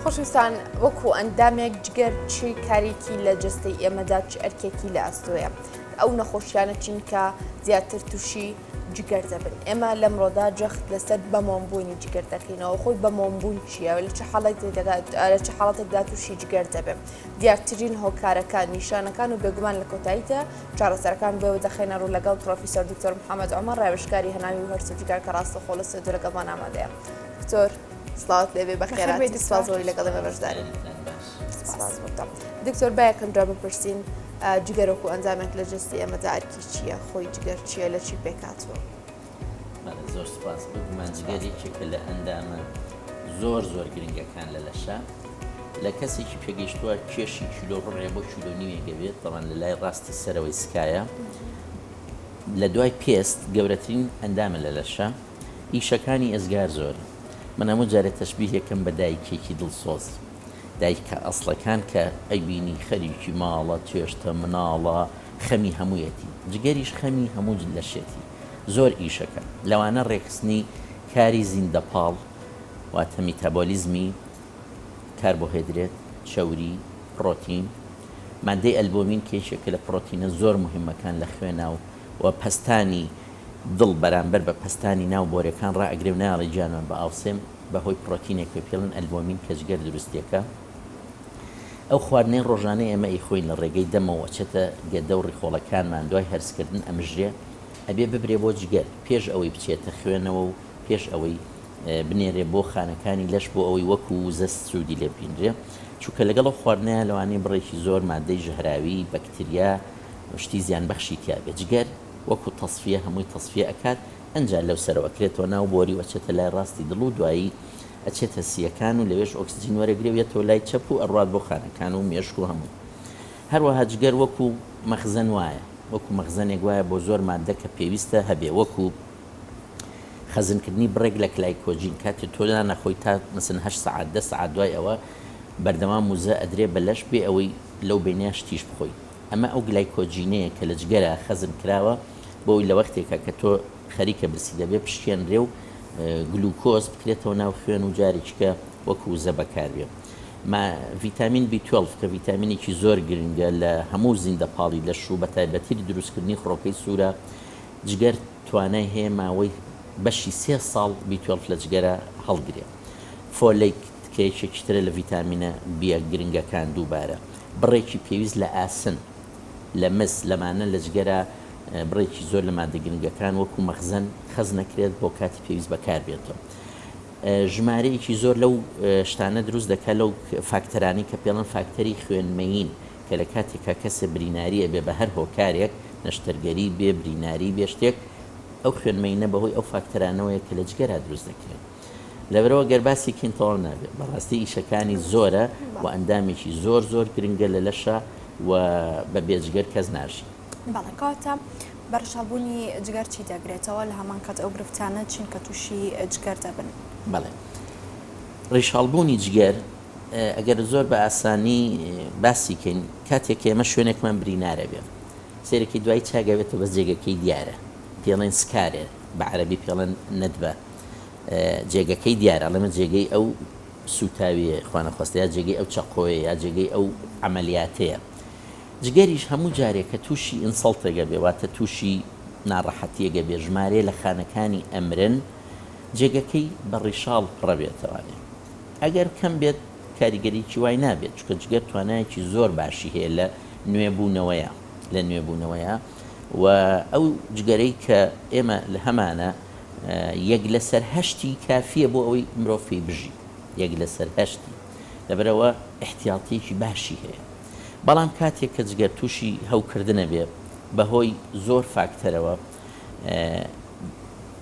خۆشەویستان وەکو ئەندامێک جگەر چ کارێکی لە جەستەی ئێمەدا چ ئەرکێکی لە ئەستۆیە ئەو نەخۆشیانە چین کە زیاتر تووشی جگەر دەبن ئێمە لەمڕۆدا جەخت لەسەر بەمۆمبوونی جگەر دەکەینەوە خۆی بەمۆمبوون چییە لە چ حاڵەتێکدا لە چ حاڵەتێکدا تووشی جگەر دەبێت دیارترین هۆکارەکان نیشانەکان و بێگومان لە کۆتاییدا چارەسەرەکان بۆ دەخەینە ڕوو لەگەڵ پرۆفیسۆر دکتۆر محەممەد عمر ڕاوێژکاری هەناوی و هەرس و جگەر کە ڕاستەوخۆ لە ستۆدیۆ لەگەڵمان ئامادەیە دکتۆر سڵاوت لێبێ بەخێرهاتی سپاس بۆی لەگەڵ ئێمە بەشداری سپاس بۆ تۆ. دکتۆر با یەکەم جار بپرسین جگەر وەکو ئەندامێک لە جەستەی ئێمەدا ئەرکی چییە خۆی جگەر چییە لە چی پێکهاتووە؟ بەڵێ زۆر سپاس بێگومان جگەر یەکێکە لە ئەندامە زۆر زۆر گرنگەکان لە لەشە لە کەسێکی پێگەیشتووە کێشی کیلۆ ڕێ بۆ کیلۆ نیوێک بێت تەوان لە لای ڕاستی سەرەوەی سکایە لە دوای پێست گەورەترین ئەندامە لە لەشە ئیشەکانی ئێزگار زۆرن من هەموو جارێ تەشبیهێکم بە دایکێکی دڵسۆز دایکە ئەسڵەکان کە ئەیبینی خەریکی ماڵە چێشتە مناڵە خەمی هەموویەتی جگەریش خەمی هەموو لەشێتی زۆر ئیشەکە لەوانە ڕێکخستنی کاری زیندەپاڵ واتە میتابۆلیزمی کاربۆهێدرێت چەوری پڕۆتین مادەی ئەلبۆمین کە یەکێکە لە پڕۆتینە زۆر موهیمەکان لە خوێنا و و پەستانی دڵ بەرامبەر بە پەستانی ناو بۆرێکان ڕائەگرێ و نایەڵێ گیانمان بئاوسێ بە هۆی پڕۆتینێک پێ پێڵن ئەلبۆمین کە جگەر دروستیەکا. ئەو خواردنەی ڕۆژانە ئێمە ئەیخۆین لە ڕێگەی دەمەوە ئەچێتە گەدە و ڕیخۆڵەکانمان دوای هەرسکردن ئەمژرێ ئەبێ ببرێ بۆ جگەر پێش ئەوەی بچێتە خوێنەوە و پێش ئەوەی بنێرێ بۆ خانەکانی لەش بۆ ئەوەی وەکو وزە سوودی لێ ببینرێ چونکە لەگەڵ ئەو خواردنەیا لەوانەیە بڕێکی زۆر مادەی ژەهراوی بەکتریا شتی زیانبەخشی تیابێ جگەر وەکو تەسفیە هەمووی تەسفیە ئەکات ئەنجا لەو سەرەوە ئەکرێتەوە ناو بۆری و ئەچێتە لای ڕاستی دڵ و دوایی ئەچێتە سییەکان و لەوێش ئۆکسجین وەرەگرێ و یەتەوە لای چەپ و ئەڕوات بۆ خانەکان و مێشک و هەمووی هەروەها جگەر وەکو مەخزەن وایە وەکو مەخزەنێک وایە بۆ زۆر ماددە کە پێویستە هەبێ وەکو خەزنکردنی بڕێک لە کلایکۆجین کاتێ تۆ نان ئەخۆی تا مەسەن هەشت سەعات دە سەعات دوای ئەوە بەردەوام وزە ئەدرێ بە لەش بێ ئەوەی لەو بەینەیا شتیش بخۆی ئەمە ئەو گلایکۆجینەیە کە لە جگەرا خەزن کراوە بۆ ئەوەی لە وەختێکا کە تۆ خەریکە برسی دەبێ بشکێنرێ و گلوکۆز بکرێتەوە ناو خوێن و جارێکیکە وەکو وزە بەکاربێ. ما ڤیتامین بی توێڵڤ کە ڤیتامینێکی زۆر گرنگە لە هەموو زیندەپاڵی لەش و بەتایبەتی لە دروستکردنی خڕۆکەی سوورە، جگەر توانای هەیە ماوەی بەشی سێ ساڵ بی توێڵڤ لە جگەرا هەڵگرێ. فۆلەیک کە یەکێکی ترە لە ڤیتامینە بییە گرنگەکان دووبارە بڕێکی پێویست لە ئاسن، لە مس، لەمانە لە جگەرا بڕێکی زۆر لە ماددە گرنگەکان وەکو مەخزەن خەزنەکرێت بۆ کاتی پێویست بەکاربێتەوە. ژمارەیەکی زۆر لەو شتانە دروست دەکات لەو فاکتەرانەی کە پێڵن فاکتەری خوێنمەیین کە لە کاتێکا کەسێ بریناری ئەبێ بە هەر هۆکارێک نەشتەرگەری بێ بریناری بێ شتێک ئەو خوێنمەیینە بەهۆی ئەو فاکتەرانەوەیە کە لە جگەرا دروست دەکرێن. لەبەرئەوە گەر باسی کەین تەواو نابێت بەڕاستی ئیشەکانی زۆرە و ئەندامێکی زۆر زۆر گرنگە لە لەشا و بە بێ جگەر کەس ناژی. بەڵێ کەواتە بەڕیشاڵبوونی جگەر چی دەگرێتەوە لە هەمان کات ئەو گرفتانە چین کە تووشی جگەر دەبن؟ بەڵێ ڕیشاڵبوونی جگەر ئەگەر زۆر بە ئاسانی باسی کەین کاتێک کە ئێمە شوێنێکمان برینارە بێ سەیرەکی دوای چاک ئەبێتەوە بەس جێگەکەی دیارە پێڵێن scar ێ بە عەرەبی پێڵێن ندبە جێگەکەی دیارە ئەڵێمە جێگەی ئەو سووتاویە خوانەخواستە یا جێگەی ئەو چەقۆیە یا جێگەی ئەو عەمەلیاتەیە جگەریش هەموو جارێک کە تووشی insult ێک ئەبێ واتە تووشی ناڕەحەتیەک ئەبێ ژمارەیە لە خانەکانی ئەمرن جێگەکەی بە ڕیشاڵ پڕەبێتەوانێ ئەگەر کەم بێت کاریگەریی وای نابێت چونکە جگەر توانایەکی زۆر باشی هەیە لە نوێبوونەوەیە لە نوێبوونەوەیە و ئەو جگەرەی کە ئێمە لە هەمانە یەک لەسەر هەشتی کافیە بۆ ئەوەی مرۆڤ پێی بژی یەک لەسەر هەشتی لەبەرئەوە ئیحتیاتیەکی باشی هەیە بەڵام کاتێک کە جگەر تووشی هەوکردنە بێ بەهۆی زۆر فاکتەرەوە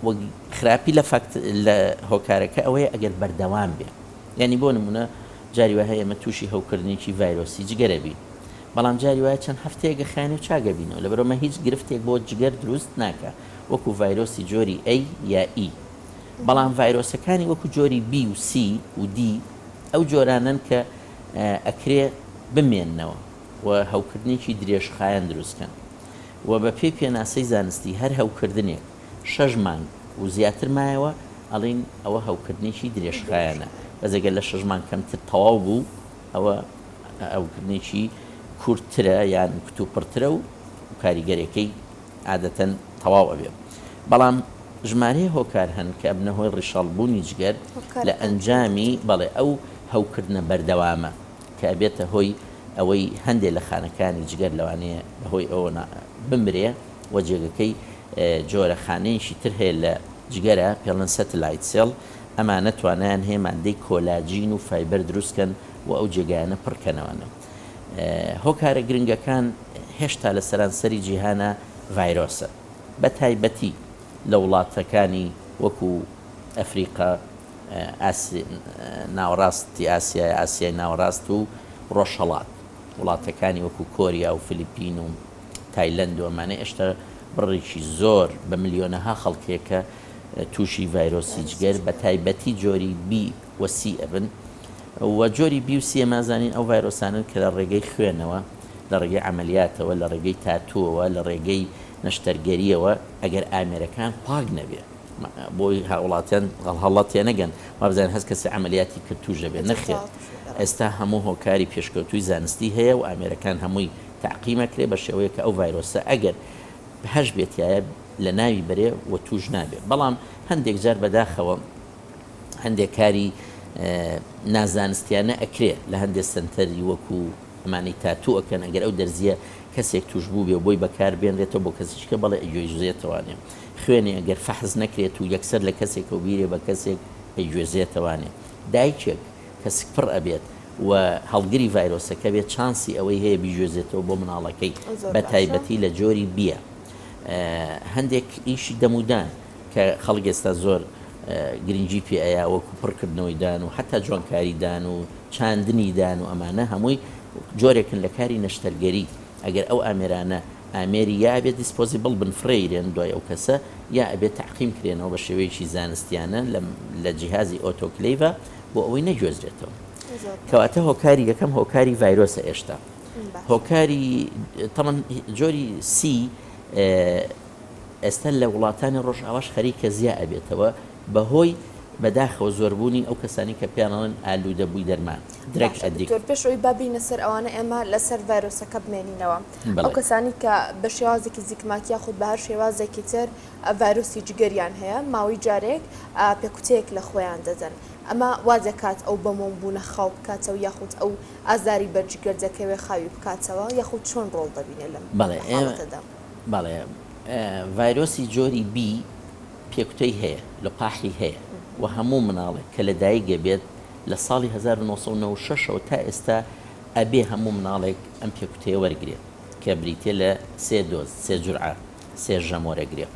وەک خراپی لە فاکت لە هۆکارەکە ئەوەیە ئەگەر بەردەوام بێ یعنی بۆ نمونە جاری وایە ئێمە تووشی هەوکردنێکی ڤایرۆسی جگەرە بین بەڵام جاری وایە چەند هەفتەیەکە خایەنێ و چاک ئەبینەوە لەبەرئەوە هیچ گرفتێک بۆ جگەر دروست ناکا وەکو ڤایرۆسی جۆری A یا E بەڵام ڤایرۆسەکانی وەکو جۆری B و C و D ئەو جۆرانەن کە ئەکرێ بمێننەوە و هەوکردنێکی درێژخایەن دروست کەن و بە پێی پێناسەی زانستی هەر هەوکردنێک شەش مانگ و زیاتر مایەوە ئەڵێین ئەوە هەوکردنێکی درێژخایەنە. بەس ئەگەر لە شەش مانگ کەمتر تەواو بوو ئەوە هەوکردنێکی کورتترە یان کتوپڕترە و کاریگەرێکەی عادەتەن تەواو ئەبێ بەڵام ژمارەیە هۆکار هەن کە ئەبنە هۆی ڕیشاڵ بوونی جگەر لە ئەنجامی بەڵێ ئەو هەوکردنە بەردەوامە کە ئەبێتە هۆی ئەوەی هەندێ لە خانەکانی جگەر لەوانەیە بەهۆی ئەوە بمرێ و جێگەکەی جۆرە خانەیەکی تر هەیە لە جگەرە پێڵێن satellite cell ئەمانە توانایان هەیە مادەی کۆلاجین و فایبەر دروست کەن و ئەو جێگایانە پڕ کەنەوە. هۆکارە گرنگەکان هێشتا لە سەرانسەری جیهانا ڤایرۆسە، بە تایبەتی لە وڵاتەکانی وەکو ئەفریقا، ناوەڕاستی ئاسیا، ئاسیای ناوەڕاست و ڕۆژهەڵات، وڵاتەکانی وەکو کۆریا و فلیپین و تایلەند و ئەمانە ئێشتا بڕێکی زۆر بە ملیۆنەها خەڵک هەیە کە تووشی ڤایرۆسی جگەر بە تایبەتی جۆری بی و سی ئەبن و جۆری بی و سی ئێمە ئەزانین ئەو ڤایرۆسانەن کە لە ڕێگەی خوێنەوە، لە ڕێگەی عەمەلیاتەوە، لە ڕێگەی تاتووەوە، لە ڕێگەی نەشتەرگەرییەوە ئەگەر ئامێرەکان پاک نەبێ بۆی هاوڵاتیان هەڵە تێنەگەن وابزانن هەر کەسێ عەمەلیاتی کرد تووش دەبێ نەخێر ئێستا هەموو هۆکاری پێشکەوتووی زانستی هەیە و ئامێرەکان هەمووی تەعقیم ئەکرێ بە شێوەیەک کە ئەو ڤایرۆسە ئەگەر هەش بێتایە لە ناوی بەرێ و تووش نابێ بەڵام هەندێک جار بەداخەوە هەندێک کاری نازانستیانە ئەکرێ لە هەندێک سەنتەری وەکو ئەمانەی تاتوو ئەکەن ئەگەر ئەو دەرزیە کەسێک توش بووبێ و بۆی بەکار بێنرێتەوە بۆ کەسیش کە بەڵێ ئەگوێزێتەوانێ خوێنێ ئەگەر فەحس نەکرێت و یەکسەر لە کەسێکەوە بیرێ بە کەسێک ئەیگوێزێتەوانێ دایکێک کە سکپڕ ئەبێت و هەڵگری ڤایرۆسەکە بێت چانسی ئەوەی هەیە بیگوێزێتەوە بۆ مناڵەکەی بە تایبەتی لە جۆری بیە هەندێک ئیشی دەمودان کە خەڵک ئێستا زۆر گرنگی پێ ئەیا وەکو پڕکردنەوەی دان و حەتا جوانکاری دان و چاندنی دان و ئەمانە هەمووی جۆرێکن لە کاری نەشتەرگەری ئەگەر ئەو ئامێرانە ئامێری یا ئەبێت disposable بن فڕێیرێن دوای ئەو کەسە یا ئەبێت تەعقیم کرێنەوە بە شێوەیەکی زانستیانە لە جیهازی ئۆتۆکلەیڤا بۆ ئەوەی نەگوێزرێتەوە کەواتە هۆکاری یەکەم هۆکاری ڤایرۆسە ئێشتا هۆکاری تەمەن جۆری سی ئێستا لە وڵاتانی ڕۆژئاواش خەریکە زیا ئەبێتەوە بەهۆی بەداخەوە زۆربوونی ئەو کەسانەی کە پێیان ئەڵێن ئالوودەبووی دەرمان، Drug باشە Addict. دکتۆر پێش ئەوەی با بێینە سەر ئەوانە ئێمە لەسەر ڤایرۆسەکە بمێنینەوە ئەو بەڵێ. کەسانەی کە بە شێوازێکی زیکماکی یاخود بە هەر شێوازێکی تر ڤایرۆسی جگەریان هەیە ماوەی جارێک پێکوتەیەک لە خۆیان دەدەن ئەمە وا دەکات ئەو بەمۆم بوونە خاو بکاتەوە یاخود ئەو ئازاری بەر جگەر دەکەوێ خاوی بکاتەوە یاخود چۆن ڕۆڵ دەبینێ لەم بەڵێ حاڵەتەدا؟ بەڵێ ڤایرۆسی جۆری بی پێکوتەی هەیە، لقاحی هەیە و هەموو مناڵێک کە لە دایک ئەبێت لە ساڵی 1996 ەوە تا ئێستا ئەبێ هەموو مناڵێک ئەم پێکوتەیە وەرگرێ کە بریتیە لە سێ دۆز، سێ جورعە، سێ ژەم وەرەگرێ.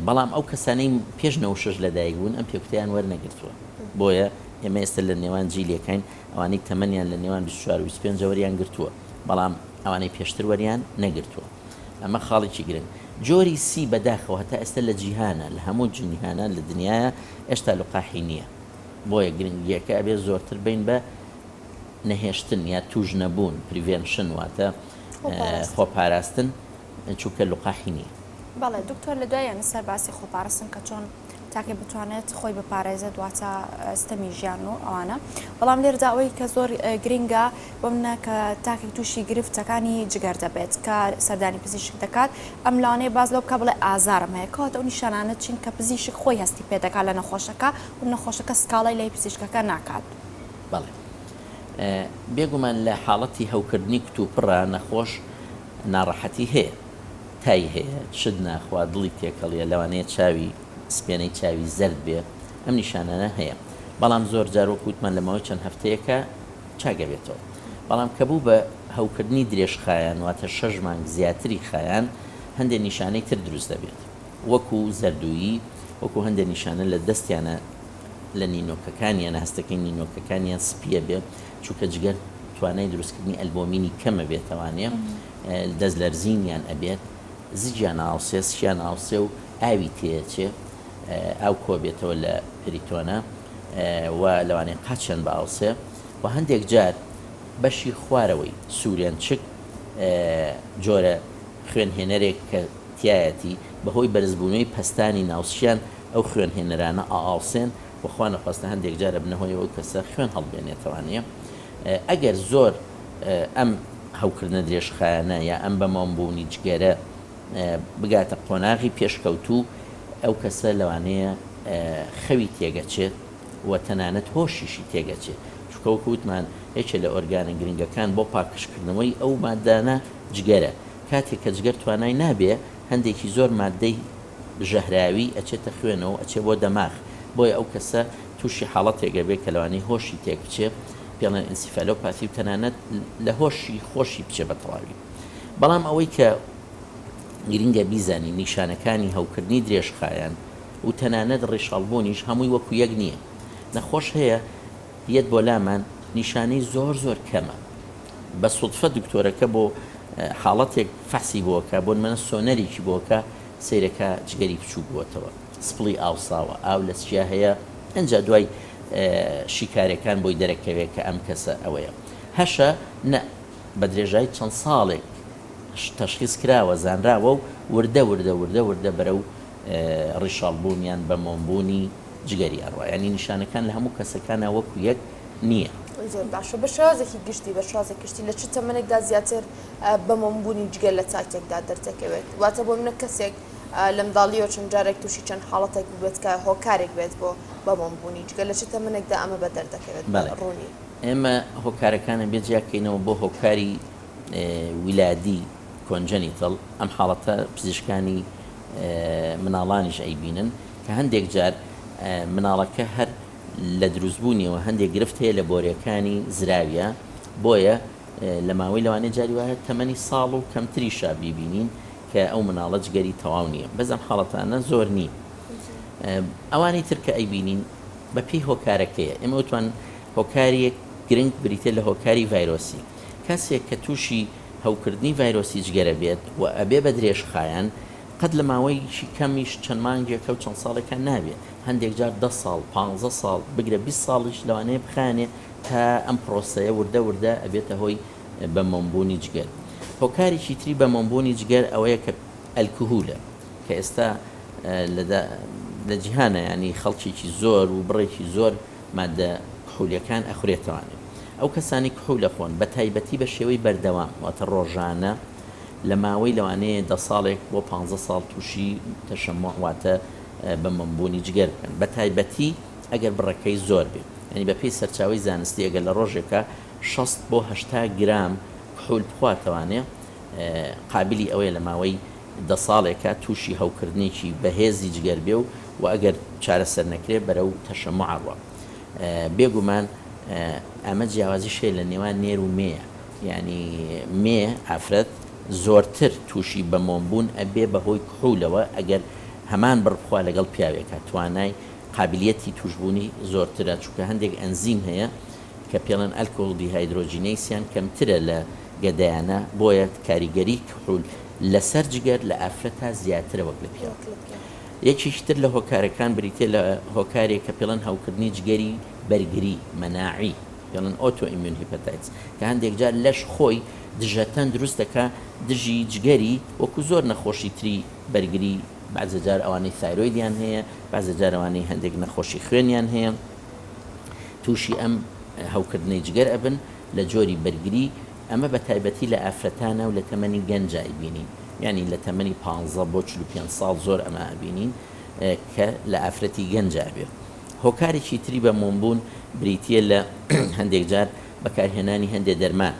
بەڵام ئەو کەسانەی پێش 96 لە دایک بوون ئەم پێکوتەیان وەرنەگرتووە. بۆیە ئێمە ئێستا لە نێوان جیلێکاین ئەوانەی تەمەنیان لە نێوان 24 و 25 وەریان گرتووە بەڵام ئەوانەی پێشتر وەریان نەگرتووە. ئەمە خاڵێکی گرنگ. جۆری سی بەداخەوە هەتا ئێستا لە جیهانا لە هەموو جنیهانا لە دنیایا ئێشتا لقاحی نییە. بۆیە گرنگییەکە ئەبێ زۆرتر بین بە نەهێشتن یا تووش نەبوون، Prevention، واتە خۆپاراستن چونکە لقاحی نییە. بەڵێ دکتۆر لە دوای یانی سەر باسی خۆپارستن کە چۆن تاکێ بتوانێت خۆی بپارێزێت واتە ستەمی ژیان و ئەوانە بەڵام لێردا ئەوەی کە زۆر گرنگە بۆ منە کە تاکێک تووشی گرفتەکانی جگەر دەبێت کە سەردانی پزیشک دەکات ئەم لەوانەیە باز لەو بکە بڵێ ئازارم هەیە کەواتە ئەو نیشانانە چین کە پزیشک خۆی هەستی پێ دەکات لە نەخۆشەکە و نەخۆشەکە سکاڵای لای پزیشکەکە ناکات. بەڵێ بێگومان لە حاڵەتی هەوکردنی کتوپڕە نەخۆش ناڕەحەتی هەیە تای هەیە، شت ناخوا، دڵی تێکەڵیە، لەوانەیە چاوی سپێنەی چاوی زەرد بێ، ئەم نیشانانە هەیە. بەڵام زۆر جار وەک وتمان لە ماوەی چەند هەفتەیەکا چاک ئەبێتەوە. بەڵام کە بوو بە هەوکردنی درێژخایەن واتە شەش مانگ زیاتری خایان هەندێ نیشانەی تر دروست دەبێت. وەکو زەردوویی، وەکو هەندێ نیشانە لە دەستیانە لە نینۆکەکانیانە هەستەکەی نینۆکەکانیان سپیە بێ چونکە جگەر توانای دروستکردنی ئەلبۆمینی کەمە بێتەوانێ دەست لەرزینیان ئەبێت، زگیان ئاوسێ، سکیان ئاوسێ و ئاوی تێئەچێ، ئاو کۆبێتەوە لە پریتۆنە و لەوانەیە قاچیان بئاوسێ و هەندێک جار بەشی خوارەوەی سورێنچک جۆرە خوێنهێنەرێک کە تیایەتی بەهۆی بەرزبوونەوەی پەستانی ناوسکیان ئەو خوێنهێنەرانە ئائاوسێن. و خوا نەخواستە هەندێک جار ئەبنە هۆی ئەوەی کەسە خوێن هەڵبێنێتەوانەیە ئەگەر زۆر ئەم هەوکردنە درێژخایەنە یا ئەم بەمۆمبوونی جگەرە بگاتە قۆناغی پێشکەوتوو ئەو کەسە لەوانەیە خەوی تێگەچێت و تەنانەت هۆشیشی تێگەچێت چونکە وەکو وتمان یەکێ لە ئۆرگانە گرنگەکان بۆ پاکژکردنەوەی ئەو مادانە جگەرە کاتێک کە جگەر توانای نابێ هەندێکی زۆر مادەی ژەهراوی ئەچێتە خوێنەوە و ئەچێ بۆ دەماغ بۆیە ئەو کەسە توشی حاڵەتێک ئەبێ کە لەوانەیە هۆشی تێک بچێ پێڵێن encephalopathy و تەنانەت لە هۆشی خۆشی بچێ بە تەواوی بەڵام ئەوەی کە گرنگە بیزانین نیشانەکانی هەوکردنی درێژخایەن و تەنانەت ڕیشاڵبوونیش هەمووی وەکو یەک نییە نەخۆش هەیە یەت بۆ لامان نیشانەی زۆر زۆر کەمە بە سودفە دکتۆرەکە بۆ حاڵەتێک فەحسی بۆ ئەکا بۆ نمەنە سۆنەرێکی بۆ ئەکا سەیرەکا جگەری بچوک بووەتەوە سپڵی ئاوساوە ئاو لە چیا هەیە ئنجا دوای شیکارەکان بۆی دەرەکەوێ کە ئەم کەسە ئەوەیە هەشە نە بە درێژای چەند ساڵێک تەشخیس کراوە زانراوە و وردە وردە وردە وردە بەرەو ڕیشاڵ بوون یان بە مۆم بوونی جگەری ئەڕوا یانی نیشانەکان لە هەموو کەسەکانا وەکو یەک نییە. زۆر باشە بە شێوازێکی گشتی بە شێوازێکی گشتی لە چ تەمەنێکدا زیاتر بە مۆمبوونی جگەر لە تاکێکدا دەردەکەوێت واتە بۆ منە کەسێک لە منداڵیەوە چەند جارێک تووشی چەند حاڵەتێک ببێت کە هۆکارێک بێت بۆ بە مۆمبوونی جگەر لە چ تەمەنێکدا ئەمە بە دەردەکەوێت بە بەڵێ ڕوونی؟ ئێمە هۆکارەکان ئەبێ جیا کەینەوە بۆ هۆکاری ولادی congenital ئەم حاڵەتە پزیشکانی مناڵانیش ئەیبینن کە هەندێک جار مناڵەکە هەر لە دروستبوونیەوە هەندێک گرفت هەیە لە بۆریەکانی زراویە بۆیە لە ماوەی لەوانەیە جاری وایە تەمەنی ساڵ و کەمتریشا بیبینین کە ئەو مناڵە جگەری تەواو نییە بەس ئەم حاڵەتانە زۆر نین ئەوانی تر کە ئەیبینین بە پێی هۆکارەکەیە ئێمە وتمان هۆکاریەک گرنگ بریتە لە هۆکاری ڤایرۆسی کەسێک کە تووشی هەوکردنی ڤایرۆسی جگەرە بێت و ئەبێ بە درێژخایەن قەت لە ماوەیەکی کەمیش چەند مانگێکە و چەند ساڵێکە نابێ، هەندێک جار دە ساڵ، پانزە ساڵ، بگرە 20 ساڵیش لەوانەیە بخایەنێ تا ئەم پرۆسەیە وردە وردە ئەبێتە هۆی بە مۆمبوونی جگەر. هۆکارێکی تری بە مۆمبوونی جگەر ئەوەیە کە ئەلکهولە کە ئێستا لە جیهانا یانی خەڵکێکی زۆر و بڕێکی زۆر مادە کحولیەکان ئەخورێتەوانێ. ئەو کەسانەی کحول ئەخۆن بە تایبەتی بە شێوەی بەردەوام واتە ڕۆژانە لە ماوەی لەوانەیە دە ساڵێک بۆ پانزە ساڵ تووشی تەشەموع واتە بە مۆمبوونی جگەر بکەن بە تایبەتی ئەگەر بڕەکەی زۆر بێ یانی بە پێی سەرچاوەی زانستی ئەگەر لە ڕۆژێکا 60 بۆ 80 گرام کحول بخواتەوانێ قابلی ئەوەیە لە ماوەی دە ساڵێکا تووشی هەوکردنێکی بەهێزی جگەر بێ و و ئەگەر چارەسەر نەکرێ بەرەو تەشەموع ئەڕوا بێگومان ئەمە جیاوازیش هەیە لە نێوان نێر و مێیە یانی مێ، ئافرەت، زۆرتر تووشی بە مۆم بوون ئەبێ بە هۆی کحولەوە ئەگەر هەمان بڕ بخوا لەگەڵ پیاوێکا توانای قابلیەتی تووشبوونی زۆرترە چونکە هەندێک ئەنزیم هەیە کە پێڵێن alcohol dehydrogenase یان کەمترە لە گەدەیانە بۆیە کاریگەری کحول لەسەر جگەر لە ئافرەتا زیاترە وەک لە پیاو. یەکێکی تر لە هۆکارەکان بریتیە لە هۆکارێک کە پێڵێن هەوکردنی جگەری بەرگری، مەناعی، پێڵێن autoimmune hepatitis کە هەندێک جار لەش خۆی دژەتەن دروست دەکا دژی جگەری وەکو زۆر نەخۆشی تری بەرگری بەعزێ جار ئەوانەی thyroid یان هەیە بەعزێ جار ئەوانەی هەندێک نەخۆشی خوێنیان هەیە تووشی ئەم هەوکردنەی جگەر ئەبن لە جۆری بەرگری ئەمە بە تایبەتی لە ئافرەتانە و لە تەمەنی گەنجا ئەیبینین یانی لە تەمەنی پانزە بۆ 45 ساڵ زۆر ئەمە ئەبینین کە لە ئافرەتی گەنجا ئەبێ. هۆکارێکی تری بە مۆمبوون بریتییە لە هەندێک جار بەکارهێنانی هەندێ دەرمان.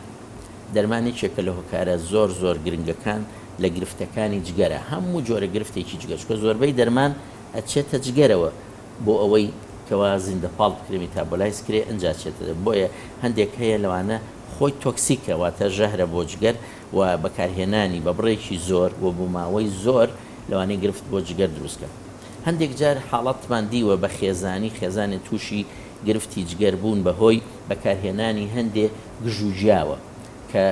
دەرمان یەکێکە لە هۆکارە زۆر زۆر گرنگەکان لە گرفتەکانی جگەرە، هەموو جۆرە گرفتێکی جگەر، چونکە زۆربەی دەرمان ئەچێتە جگەرەوە بۆ ئەوەی کەوا زیندەپاڵ بکرێ metabolize کرێ ئنجا ئەچێتە دەر، بۆیە هەندێک هەیە لەوانە خۆی toxic ە واتە ژەهرە بۆ جگەر و بەکارهێنانی بە بڕێکی زۆر و بۆ ماوەی زۆر لەوانەیە گرفت بۆ جگەر دروست کات. هەندێک جار حاڵەتمان دیوە بە خێزانی خێزانێ تووشی گرفتی جگەر بوون بە هۆی بەکارهێنانی هەندێ گژوگیاوە کە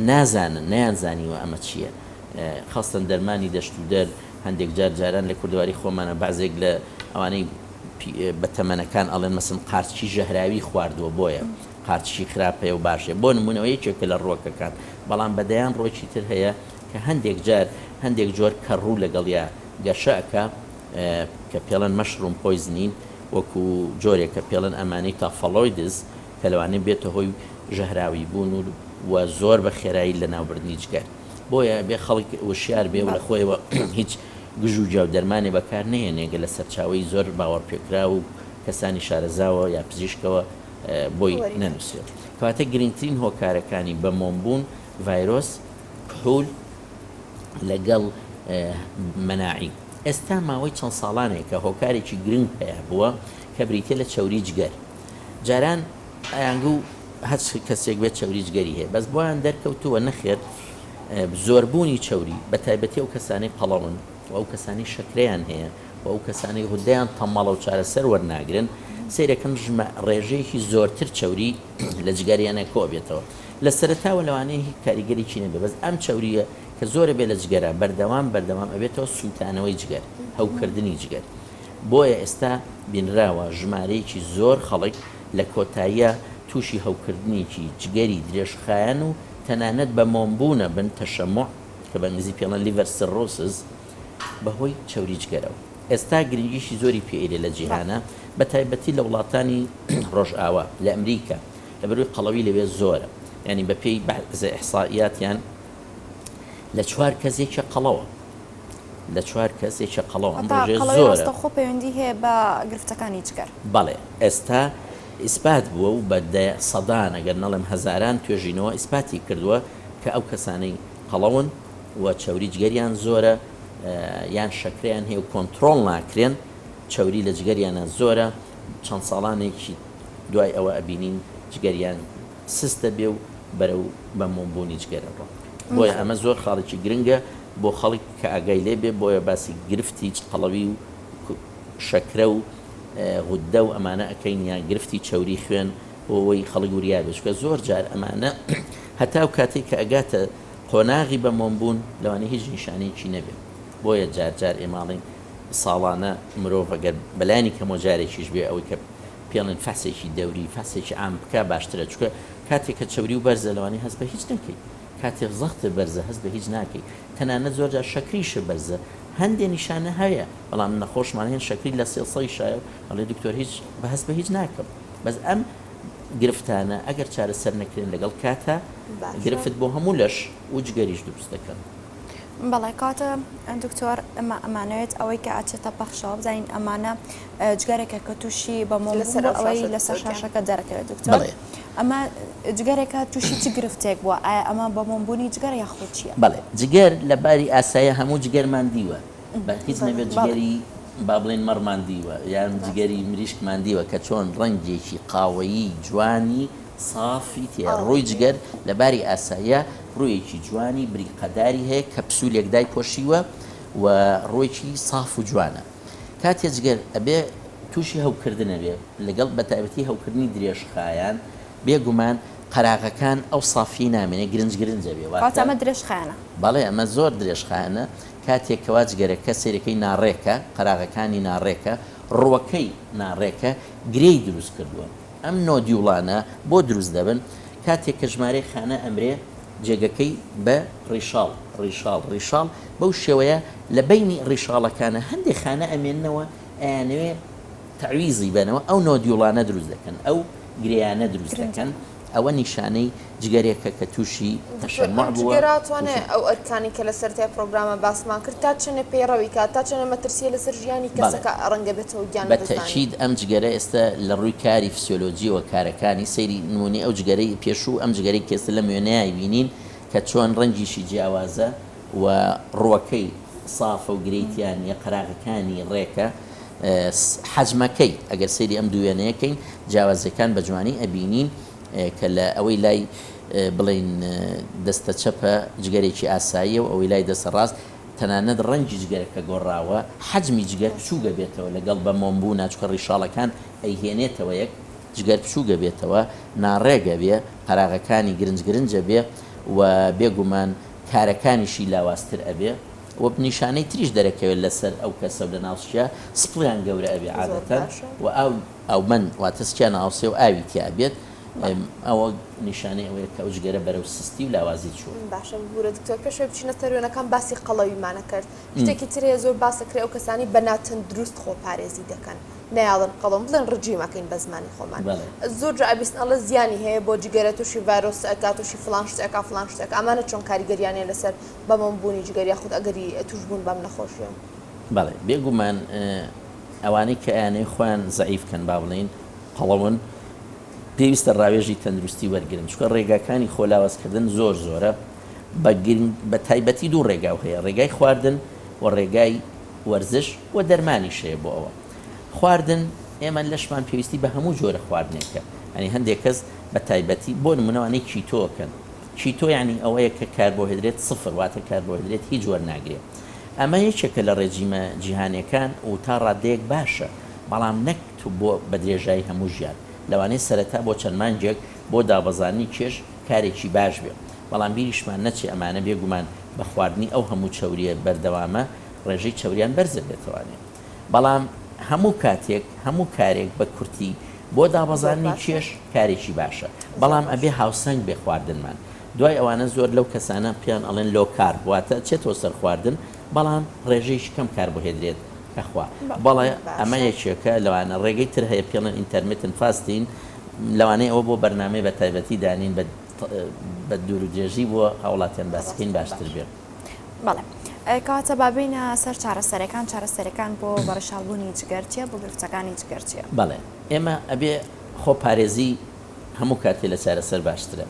نازانن نەیانزانیوە ئەمە چییە خاستەن دەرمانی دەشت و دەر هەندێک جار جاران لە کوردەواری خۆمانە بەعزێک لە ئەوانەی بە تەمەنەکان ئەڵێن مەسن قارچکی ژەهراوی خواردووە بۆیە قارچکی خراپ هەیە و باشە بۆ نمونەوە یەکێکە لە ڕوەکەکان بەڵام بە دەیان ڕۆکی تر هەیە کە هەندێک جار هەندێک جۆر کەڕوو لەگەڵیا گەشە ئەکا کە پێڵێن mushroom poisoning. وەکو جۆرێکە پێڵێن Amanita phalloides کە لەوانەیە بێتە هۆی ژەهراوی بوون و و زۆر بە خێرایی لەناوبردنی جگەر. بۆیە ئەبێ خەڵک وشیار بێ و لە خۆیەوە هیچ گژ و گیا و دەرمانێ بەکار نەهێنێ گەر لە سەرچاوەی زۆر باوەڕپێکراو و کەسانی شارەزاوە یا پزیشکەوە بۆی نەنووسرێ. کەواتە گرنگترین هۆکارەکانی بە مۆم بوون ڤایرۆس، کحول لەگەڵ مەناعی. ئێستا ماوەی چەند ساڵانێکە هۆکارێکی گرنگ پەیا بووە کە بریتیە لە چەوری جگەر. جاران ئەیانگو هەچ کەسێک بێت چەوری جگەری هەیە بەس بۆیان دەرکەوتووە نەخێر زۆربوونی چەوری بە تایبەتی ئەو کەسانەی قەڵەون و ئەو کەسانەی شەکرەیان هەیە و ئەو کەسانەی غودەیان تەمەڵە و چارەسەر وەرناگرن سەیرەکەن ژمە ڕێژەیەکی زۆرتر چەوری لە جگەریانە کۆبێتەوە لە سەرەتاوە لەوانەیە هیچ کاریگەریی نەبێ بەس ئەم چەورییە کە زۆرە بێ لە جگەرە بەردەوام بەردەوام ئەبێتەوە سووتانەوەی جگەر هەوکردنی جگەر بۆیە ئێستا بینراوە ژمارەیەکی زۆر خەڵک لە کۆتاییا تووشی هەوکردنێکی جگەری درێژخایەن و تەنانەت بە مۆمبوون ئەبن، تشمع، کە بە ئینگلیزی پێڵێن Liver Cirrhosis، بەهۆی چەوری جگەرەوە. ئێستا گرنگیی زۆری پێ ئەیرێ لە جیهانا بە تایبەتی لە وڵاتانی ڕۆژئاوا، لە ئەمریکا، لەبەروی قەڵەوی لەوێ زۆرە، یانی بەپێی بەعزێ ئیحسائیاتیان لە چوار کەس یەکێ قەڵەوە. لە چوار کەس یەکێ قەڵەوە، ئەم واتە ڕێژەیە قەڵەوی زۆرە. ڕاستەوخۆ پەیوەندی هەیە بە گرفتەکانی جگەر. بەڵێ ئێستا ئیسپات بووە و بە دە سەدان ئەگەر نەڵێم هەزاران توێژینەوە ئیسپاتی کردووە کە ئەو کەسانەی قەڵەون و چەوری جگەریان زۆرە یان شەکرەیان هەیە و کۆنترۆڵ ناکرێن چەوری لە جگەریانە زۆرە چەند ساڵانێکی دوای ئەوە ئەبینین جگەریان سست دەبێ و بەرەو بە مۆم بوونی جگەر ئەڕۆن. بۆیە ئەمە زۆر خاڵێکی گرنگە بۆ خەڵک کە ئاگای لێ بێ، بۆیە باسی گرفتی قەڵەوی و شەکرە و غوددە و ئەمانە ئەکەین یان گرفتی چەوری خوێن بۆ ئەوەی خەڵک وریا بێ، چونکە زۆر جار ئەمانە هەتا ئەو کاتەی کە ئەگاتە قۆناغی بە مۆم بوون لەوانەیە هیچ نیشانەیەکی نەبێ. بۆیە جار جار ئێمە ئەڵێین ساڵانە مرۆڤ ئەگەر بەلایەنی کەمەوە جارێکیش بێ ئەوەی کە پێڵێن فەحسێکی دەوری فەحسێکی عام بکە باشترە چونکە کاتێک کە چەوری و بەرزە لەوانەیە هەست بە هیچ نەکەی کاتێک زەختت بەرزە هەست بە هیچ ناکەی تەنانەت زۆر جار شەکریشت بەرزە هەندێ نیشانە هەیە بەڵام نەخۆشمان هەیە شەکری لە سێسەی شایە و ئەڵێ دکتۆر هیچ بە هەست بە هیچ ناکەم بەس ئەم گرفتانە ئەگەر چارەسەر نەکرێن لەگەڵ کاتا گرفت بۆ هەموو لەش و جگەریش دروست دەکەن. بەڵێ کەواتە دکتۆر ئەمە ئەمانەوێت ئەوەی کە ئەچێتە پەخشەوە بزانین ئەمانە جگەرێکە کە تووشی بە مۆم لەسەر بوو ئەو ئەوەی شاشە لەسەر دکتۆر گیان. شاشەکە دەرەکەوێت دکتۆر بەڵێ. ئەمە جگەرێکە تووشی چ گرفتێک بووە ئایا ئەمە بە مۆم بوونی جگەر یاخود چییە؟ بەڵێ جگەر لە باری ئاسایە هەموو جگەرمان دیوە بە هیچ بەڵێ. نەبێت بەڵێ. جگەری با بڵێین مەڕمان دیوە یان جگەری مریشکمان دیوە کە چۆن ڕەنگێکی قاوەیی جوانی سافی تێیە ڕووی جگەر لە باری ئاساییە ڕوویەکی جوانی بریقەداری هەیە کە پسوولێک دایپۆشیوە و ڕووێکی ساف و جوانە کاتێ جگەر ئەبێ تووشی هەوکردن ئەبێ لەگەڵ بەتایبەتی هەوکردنی درێژخایەن بێ گومان قەراغەکان ئەو سافیەی نامێنێ گرنج گرنج ئەبێ کەواتە واتە ئەمە درێژخایەنە. بەڵێ ئەمە زۆر درێژخایەنە کاتێک کەوا جگەرەکە سەیرەکەی ناڕێکە قەراغەکانی ناڕێکە ڕووەکەی ناڕێکە گرێی دروست کردووە ئەم nodule انە بۆ دروست دەبن؟ کاتێک کە ژمارەی خانە ئەمرێ جێگەکەی بە ڕیشاڵ ڕیشاڵ ڕیشاڵ بەو شێوەیە لە بەینی ڕیشاڵەکانە هەندێ خانە ئەمێننەوە ئەیانەوێ تەعویزی بەنەوە ئەو nodule انە دروست دەکەن ئەو گرێیانە دروست دەکەن ئەوە نیشانەی جگەرێکە کە تووشی دکتۆر ئەم تشمع بووە جگەرە ئەتوانێ تووشی ئەو ئەرکانەی کە لە سەرەتای پرۆگرامە باسمان کرد تا چەنێ پەیڕەوی کات تا چەنێ مەترسیە لەسەر ژیانی بەڵێ کەسەکە ڕەنگە بێتەوە گیان بە لەدەستدانی. تەئکید ئەم جگەرە ئێستا لە ڕووی کاری فسیۆلۆجیەوە کارەکانی سەیری نمونەی ئەو جگەرەی پێشوو ئەم جگەرەی کە ئێستا لەم وێنەیە ئەیبینین کە چۆن ڕەنگیشی جیاوازە و ڕووەکەی سافە و گرێی تیا نیە قەراغەکانی ڕێکە حەجمەکەی ئەگەر سەیری ئەم دوو وێنەیە کەین جیاوازیەکان بە جوانی ئەبینین کە لە ئەوەی لای بڵێین دەستە چەپە جگەرێکی ئاساییە و ئەوەی لای دەستە ڕاست تەنانەت ڕەنگی جگەرەکە گۆڕاوە، حەجمی جگەر بچووک ئەبێتەوە لەگەڵ بە مۆم بوونا چونکە ڕیشاڵەکان ئەیهێنێتەوە یەک، جگەر بچووک ئەبێتەوە، ناڕێک ئەبێ، قەراغەکانی گرنج گرنج ئەبێ و بێ گومان کارەکانیشی لاوازتر ئەبێ و نیشانەی تریش دەرەکەوێت لەسەر ئەو کەسە و لەناو سکیا سپڵیان گەورە ئەبێ زۆر عادەتەن باشە. و ئاو ئاوبەند واتە سکیان ئاوسێ و ئاوی تیا ئەبێت. ئەوە نیشانەی ئەوەیە کە ئەو جگەرە بەرەو سستی و لاوازی چووە. باشە ببورە دکتۆر پێش ئەوەی بچینە سەر وێنەکان باسی قەڵەویمانە کرد شتێکی تر هەیە زۆر باس ئەکرێ ئەو کەسانەی بە ناتەندروست خۆپارێزی دەکەن نایەڵن قەڵەون بڵێن ڕجیم ئەکەین بە زمانی خۆمان زۆر جا ئەبیستن ئەڵێ زیانی هەیە بۆ جگەرە تووشی ڤایرۆس ئەکا تووشی فڵان شت ئەکا فڵان شت ئەکا ئەمانە چۆن کاریگەریان هەیە لەسەر بەمەم بوونی جگەر یاخود ئەگەری تووشبوون بەم نەخۆشیە؟ بەڵێ بێگومان ئەوانەی کە ئەیانەوێ خۆیان زەعیف کەن با بڵێین قەڵەون پێویستە ڕاوێژی تەندروستی وەرگرن چونکە ڕێگاکانی خۆ لاوازکردن زۆر زۆرە بە گرنگ بە تایبەتی دوو ڕێگاو هەیە ڕێگای خواردن و ڕێگای وەرزش و دەرمانیش هەیە بۆ ئەوە خواردن ئێمە لەشمان پێویستی بە هەموو جۆرە خواردنێکە یانی هەندێک کەس بە تایبەتی بۆ نمونە وانەی keto ئەکەن keto یانی ئەوەیە کە کاربۆهێدرێت سفر واتە کاربۆهێدرێت هیچ وەرناگرێ ئەمە یەکێکە لە ڕێجیمە جیهانیەکان و تا ڕادەیەک باشە بەڵام نەک بۆ بە درێژایی هەموو ژیان لەوانەیە سەرەتا بۆ چەند مانگێک بۆ دابەزاندنی کێش کارێکی باش بێ بەڵام بیریشمان نەچێ ئەمانە بێگومان بە خواردنی ئەو هەموو چەوریە بەردەوامە ڕێژەی چەوریان بەرزەبێتەوانێ بەڵام هەموو کاتێک هەموو کارێک بە کورتی بۆ زۆر دابەزاندنی باشە. کێش کارێکی باشە زۆر بەڵام باشە. ئەبێ هاوسەنگ بێ خواردنمان دوای ئەوانە زۆر لەو کەسانە پێیان ئەڵێن low carb واتە ئەچێتەوە سەر خواردن بەڵام ڕێژەیەکی کەم کاربۆهێدرێت ئەخوا بەڵێ ئەمە باشە. یەکێکە لەوانە ڕێگەی تر هەیە پێڵێن intermittent fasting لەوانەیە ئەوە بۆ بەرنامەی بە تایبەتی دانین بە بە دوور و درێژی بۆ هاوڵاتیان باس بکەین ڕاستە باشتر باشە. بێ. بەڵێ کەواتە با بێینە سەر چارەسەرەکان، چارەسەرەکان بۆ بەڕیشاڵبوونی جگەر چیە، بۆ گرفتەکانی جگەر چیە؟ بەڵێ ئێمە ئەبێ خۆ پارێزی هەموو کاتێ لە چارەسەر باشترە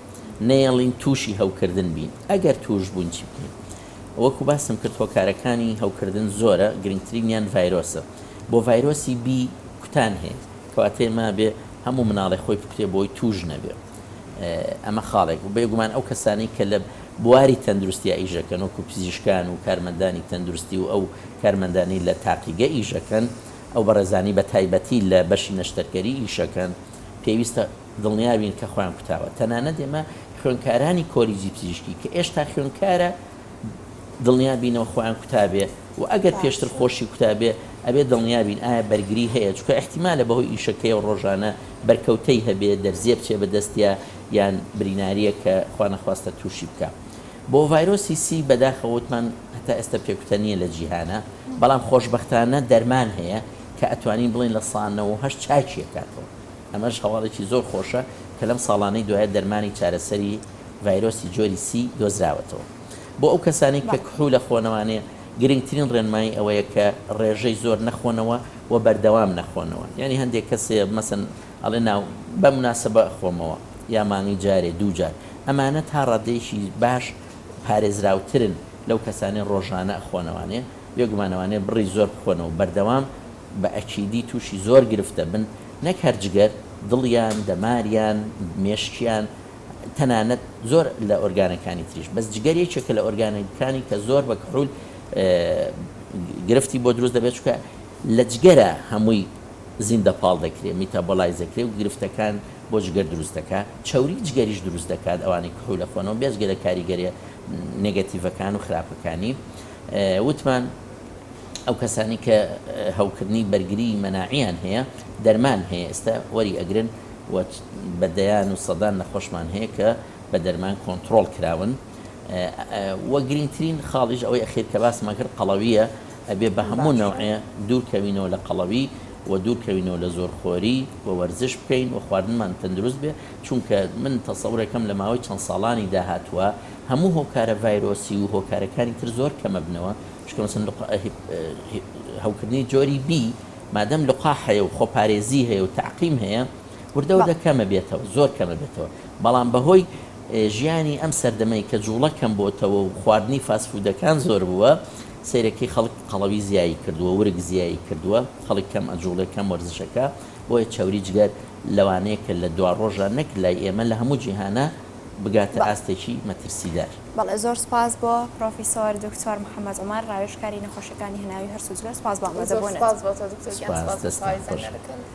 نەیەڵین تووشی هەوکردن بین ئەگەر تووش بووین چی بکەین وەکو باسم کرد هۆکارەکانی هەوکردن زۆرە گرنگترینیان ڤایرۆسە بۆ ڤایرۆسی بی کوتان هەیە کەواتە ئێمە ئەبێ هەموو مناڵێ خۆی بکوتێ بۆی تووش نەبێ ئەمە خاڵێک بوو بێگومان ئەو کەسانەی کە لە بواری تەندروستیا ئیشەکەن وەکو پزیشکان و کارمەندانی تەندروستی و ئەو کارمەندانی لە تاقیگە ئیشەکەن ئەو بەڕێزانی بە تایبەتی لە بەشی نەشتەرگەری ئیشەکەن پێویستە دڵنیابین کە خۆیان کوتاوە تەنانەت ئێمە خوێنکارانی کۆلیجی پزیشکی کە ئێشتا خوێنکارە دڵنیا بینەوە خۆیان کوتابێ و ئەگەر پێشتر باشە. خۆشی کوتابێ ئەبێ دڵنیا بین ئایا بەرگری هەیە چونکە ئیحتیمالە بەهۆی ئیشەکەیەوە ڕۆژانە بەرکەوتەی هەبێ دەرزیە بچێ بە دەستیا یان بریناریەک کە خوا نەخواستە توشی بکا بۆ ڤایرۆسی سی بەداخەوە وتمان هەتا ئێستا پێکوتە نیە لە جیهانا بەڵام خۆشبەختانە دەرمان هەیە کە ئەتوانین بڵێین 98% چاکی ئەکاتەوە ئەمەش هەواڵێکی زۆر خۆشە کە لەم ساڵانەی دوایە دەرمانی چارەسەری ڤایرۆسی جۆری سی دۆزراوەتەوە. بۆ ئەو کەسانەی کە بەڵێ. کحول ئەخۆنەوانێ گرنگترین ڕێنمایی ئەوەیە کە ڕێژەی زۆر نەخۆنەوە و بەردەوام نەخۆنەوە. یانی هەندێک کەس هەیە مەسەن ئەڵێ نا بە موناسەبە ئەخۆمەوە یا مانگی جارێ دوو جار. ئەمانە تا ڕادەیەکی باش پارێزراوترن لەو کەسانەی ڕۆژانە ئەخۆنەوانێ. بێگومان ئەوانەیە بڕی زۆر بخۆنەوە بەردەوام بە ئەکیدی تووشی زۆر گرفت دەبن نەک هەر جگەر، دڵیان، دەماریان، مێشکیان، تەنانەت زۆر لە ئۆرگانەکانی تریش بەس جگەر یەکێکە لە ئۆرگانەکانی کە زۆر بە کحول گرفتی بۆ دروست دەبێت چونکە لە جگەرە هەمووی زیندە پاڵ دەکرێت metabolize دەکرێت و گرفتەکان بۆ جگەر دروست دەکات چەوری جگەریش دروست دەکات ئەوانەی کحول ئەخۆنەوە بێجگە لە کاریگەریە negative ەکان و خراپەکانی وتمان ئەو کەسانی کە هەوکردنی بەرگری مەناعیان هەیە دەرمان هەیە ئێستا وەری ئەگرن و بە دەیان و سەدان نەخۆشمان هەیە کە بە دەرمان کۆنتڕۆڵ کراون و گرنگترین خاڵیش ئەوەی ئەخیر کە باسمان کرد قەڵەوییە ئەبێ بە هەموو باشە. نەوعێ دوور کەوینەوە لە قەڵەوی و دوور کەوینەوە لە زۆرخۆری و وەرزش بکەین و خواردنمان تەندروست بێ چونکە من تەسەورەکەم لە ماوەی چەند ساڵانی داهاتووە هەموو هۆکارە ڤایرۆسی و هۆکارەکانی تر زۆر کەمەبنەوە چونکە مەسەن هەوکردنی جۆری بی مادەم لقاح هەیە و خۆپارێزی هەیە و تەعقیم هەیە وردە وردە بەڵێ. کەمە بێتەوە زۆر کەمە بێتەوە بەڵام بەهۆی ژیانی ئەم سەردەمەی کە جوڵە کەم بۆتەوە و خواردنی fast food ەکان زۆر بووە سەیرەکەی خەڵک قەڵەوی زیایی کردووە ورگ زیایی کردووە خەڵک کەم ئەجوڵێ کەم وەرزشەکە بۆیە چەوری جگەر لەوانەیە کە لە دواڕۆژا نەک لای ئێمە لە هەموو جیهانا بگاتە بەڵێ. ئاستێکی مەترسیدار. بەڵێ زۆر سوپاس بۆ پرۆفیسۆر دکتۆر محمد عومەر ڕاوێژکاری نەخۆشیەکانی هەناوی هەرس و جگەر سوپاس بۆ زۆر ئامادەبوونت. سوپاس بۆ تۆ دکتۆر گیان سوپاس سوپاس بۆ دەستتان تەواوی خۆش. زانیاریەکانت.